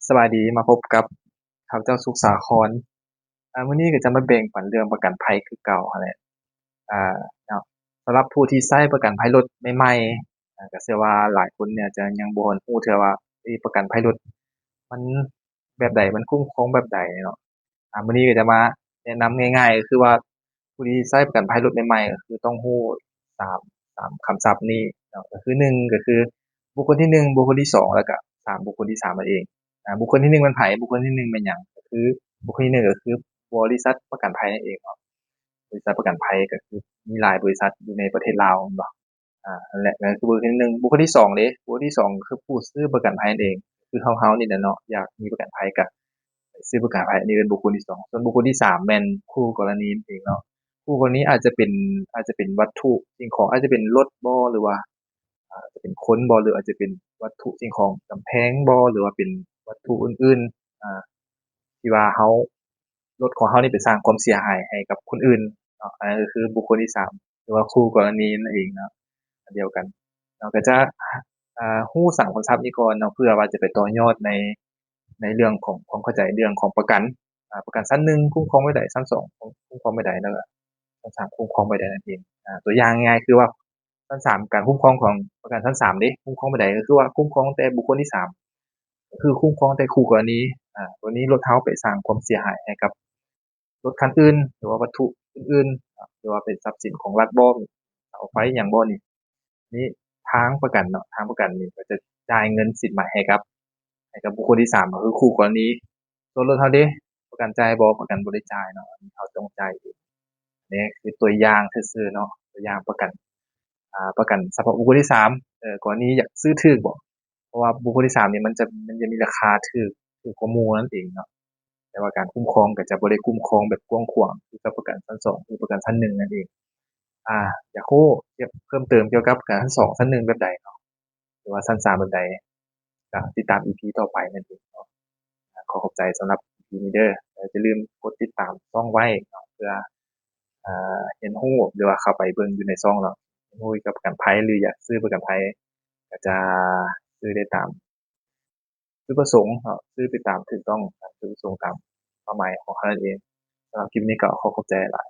ສະບາຍດີ ມາພົບກັບຂ້າພະເຈົ້າ ສຸກສາຄອນ. ອາ ມື້ນີ້ກໍຈະມາແບ່ງປັນເລື່ອງປະກັນໄພຄືເກົ່າຫັ້ນແຫຼະ. ອາ ເນາະ ສຳລັບຜູ້ທີ່ໃຊ້ປະກັນໄພລົດໃໝ່ໆ ອາ ກໍເຊື່ອວ່າຫຼາຍຄົນເນຍ ອາດຈະຍັງບໍ່ທັນຮູ້ເທື່ອວ່າ ເອີ ປະກັນໄພລົດມັນແບບໃດ ມັນຄຸ້ມຄອງແບບໃດເນາະ. ອາ ມື້ນີ້ກໍຈະມາແນະນຳງ່າຍໆ ກໍຄືວ່າ ຜູ້ທີ່ໃຊ້ປະກັນໄພລົດໃໝ່ໆ ກໍຄືຕ້ອງຮູ້ສາມ ສາມຄຳສັບນີ້ເນາະ ກໍຄື ໜຶ່ງ ກໍຄືບຸກຄົນທີໜຶ່ງ ບຸກຄົນທີສອງ ແລ້ວກະສາມ ບຸກຄົນທີສາມນັ້ນເອງ. ອາ ບຸກຄົນທີໜຶ່ງແມ່ນໃຜ? ບຸກຄົນທີໜຶ່ງແມ່ນຫຍັງ? ກໍຄືບຸກຄົນທີໜຶ່ງກໍຄືບໍລິສັດປະກັນໄພນັ້ນເອງເນາະ. ບໍລິສັດປະກັນໄພກໍຄືມີຫຼາຍບໍລິສັດຢູ່ໃນປະເທດລາວແມ່ນບໍ່? ອາ ນັ້ນແຫຼະ ກໍຄືບຸກຄົນທີໜຶ່ງ. ບຸກຄົນທີສອງເດ? ບຸກຄົນທີສອງກໍຄືຜູ້ຊື້ປະກັນໄພນັ້ນເອງ ຄືເຮົາໆນີ້ແຫຼະເນາະ ຢາກມີປະກັນໄພກໍຊື້ປະກັນໄພ ອັນນີ້ເປັນບຸກຄົນທີສອງ. ສ່ວນບຸກຄົນທີສາມແມ່ນຄູ່ກໍລະນີນັ້ນເອງເນາະ. ຄູ່ກໍລະນີອາດຈະເປັນ ອາດຈະເປັນວັດຖຸສິ່ງຂອງ ອາດຈະເປັນລົດບໍ ຫຼືວ່າ ອາດຈະເປັນຄົນບໍ ຫຼືອາດຈະເປັນວັດຖຸສິ່ງຂອງ ກຳແພງບໍ ຫຼືວ່າເປັນວັດຖຸອື່ນໆ ອາ ທີ່ວ່າເຮົາ ລົດຂອງເຮົານີ້ໄປສ້າງຄວາມເສຍຫາຍໃຫ້ກັບຄົນອື່ນເນາະ. ອັນນັ້ນກໍຄືບຸກຄົນທີສາມ ຫຼືວ່າຄູ່ກໍລະນີນັ້ນເອງເນາະ ອັນດຽວກັນ. ເຮົາກໍຈະ ອາ ຮູ້ສາມຄຳສັບນີ້ກ່ອນເນາະ ເພື່ອວ່າຈະໄປຕໍ່ຍອດໃນ ໃນເລື່ອງຂອງຄວາມເຂົ້າໃຈເລື່ອງຂອງປະກັນ. ອາ ປະກັນຊັ້ນໜຶ່ງຄຸ້ມຄອງແບບໃດ? ຊັ້ນສອງຄຸ້ມຄອງແບບໃດ? ແລ້ວກໍຊັ້ນສາມຄຸ້ມຄອງແບບໃດນັ້ນເອງ. ອາ ຕົວຢ່າງງ່າຍໆ ຄືວ່າ ຊັ້ນສາມ ການຄຸ້ມຄອງຂອງປະກັນຊັ້ນສາມເດ ຄຸ້ມຄອງແບບໃດ? ກໍຄືວ່າຄຸ້ມຄອງແຕ່ບຸກຄົນທີສາມ ກໍຄືຄຸ້ມຄອງແຕ່ຄູ່ກໍລະນີ. ອາ ກໍລະນີລົດເຮົາໄປສ້າງຄວາມເສຍຫາຍໃຫ້ກັບ ລົດຄັນອື່ນ ຫຼືວ່າວັດຖຸອື່ນໆ ຫຼືວ່າເປັນຊັບສິນຂອງລັດບໍ ເສົາໄຟຫຍັງບໍນີ້ ນີ້ທາງປະກັນເນາະ ທາງປະກັນນີ້ກໍຈະຈ່າຍເງິນສິນໃໝໃຫ້ກັບ ໃຫ້ກັບບຸກຄົນທີສາມ ກໍຄືຄູ່ກໍລະນີ. ສ່ວນລົດເຮົາເດ ປະກັນຈ່າຍບໍ? ປະກັນບໍ່ໄດ້ຈ່າຍເນາະ ອັນນີ້ເຮົາຕ້ອງຈ່າຍເອງ. ນີ້ຄືຕົວຢ່າງຊື່ໆເນາະ ຕົວຢ່າງປະກັນ ອາ ປະກັນສະເພາະບຸກຄົນທີສາມ. ເອີ ກໍລະນີຢາກຊື້ຖືກບໍ? ເພາະວ່າບຸກຄົນທີສາມນີ້ມັນຈະ ມັນຈະມີລາຄາຖືກ ຖືກກວ່າໝູ່ນັ້ນເອງເນາະ ແຕ່ວ່າການຄຸ້ມຄອງກໍຈະບໍ່ໄດ້ຄຸ້ມຄອງແບບກວ້າງຂວາງຄືກັບປະກັນຊັ້ນສອງ ຫຼືປະກັນຊັ້ນໜຶ່ງນັ້ນເອງ. ອາ ຢາກຮູ້ກ່ຽວ ເພີ່ມເຕີມກ່ຽວກັບປະກັນຊັ້ນສອງ ຊັ້ນໜຶ່ງແບບໃດເນາະ ຫຼືວ່າຊັ້ນສາມແບບໃດ ກໍຕິດຕາມອີພີຕໍ່ໄປນັ້ນເອງເນາະ. ອາ ຂໍຂອບໃຈສຳລັບອີພີນີ້ເດີ ແລ້ວຢ່າລືມກົດຕິດຕາມຊ່ອງໄວ້ເນາະ ເພື່ອ ອາ ຮຽນຮູ້ ຫຼືວ່າເຂົ້າໄປເບິ່ງຢູ່ໃນຊ່ອງເນາະ ຮຽນຮູ້ກ່ຽວກັບປະກັນໄພ ຫຼືຢາກຊື້ປະກັນໄພ ກໍຈະຊື້ໄດ້ຕາມຈຸດປະສົງເນາະ ຊື້ໄປຕາມຖືກຕ້ອງ ຕາມຈຸດປະສົງ ຕາມເປົ້າໝາຍຂອງເຮົານັ້ນເອງ. ສຳລັບຄລິບນີ້ກໍຂໍຂອບໃຈຫຼາຍ.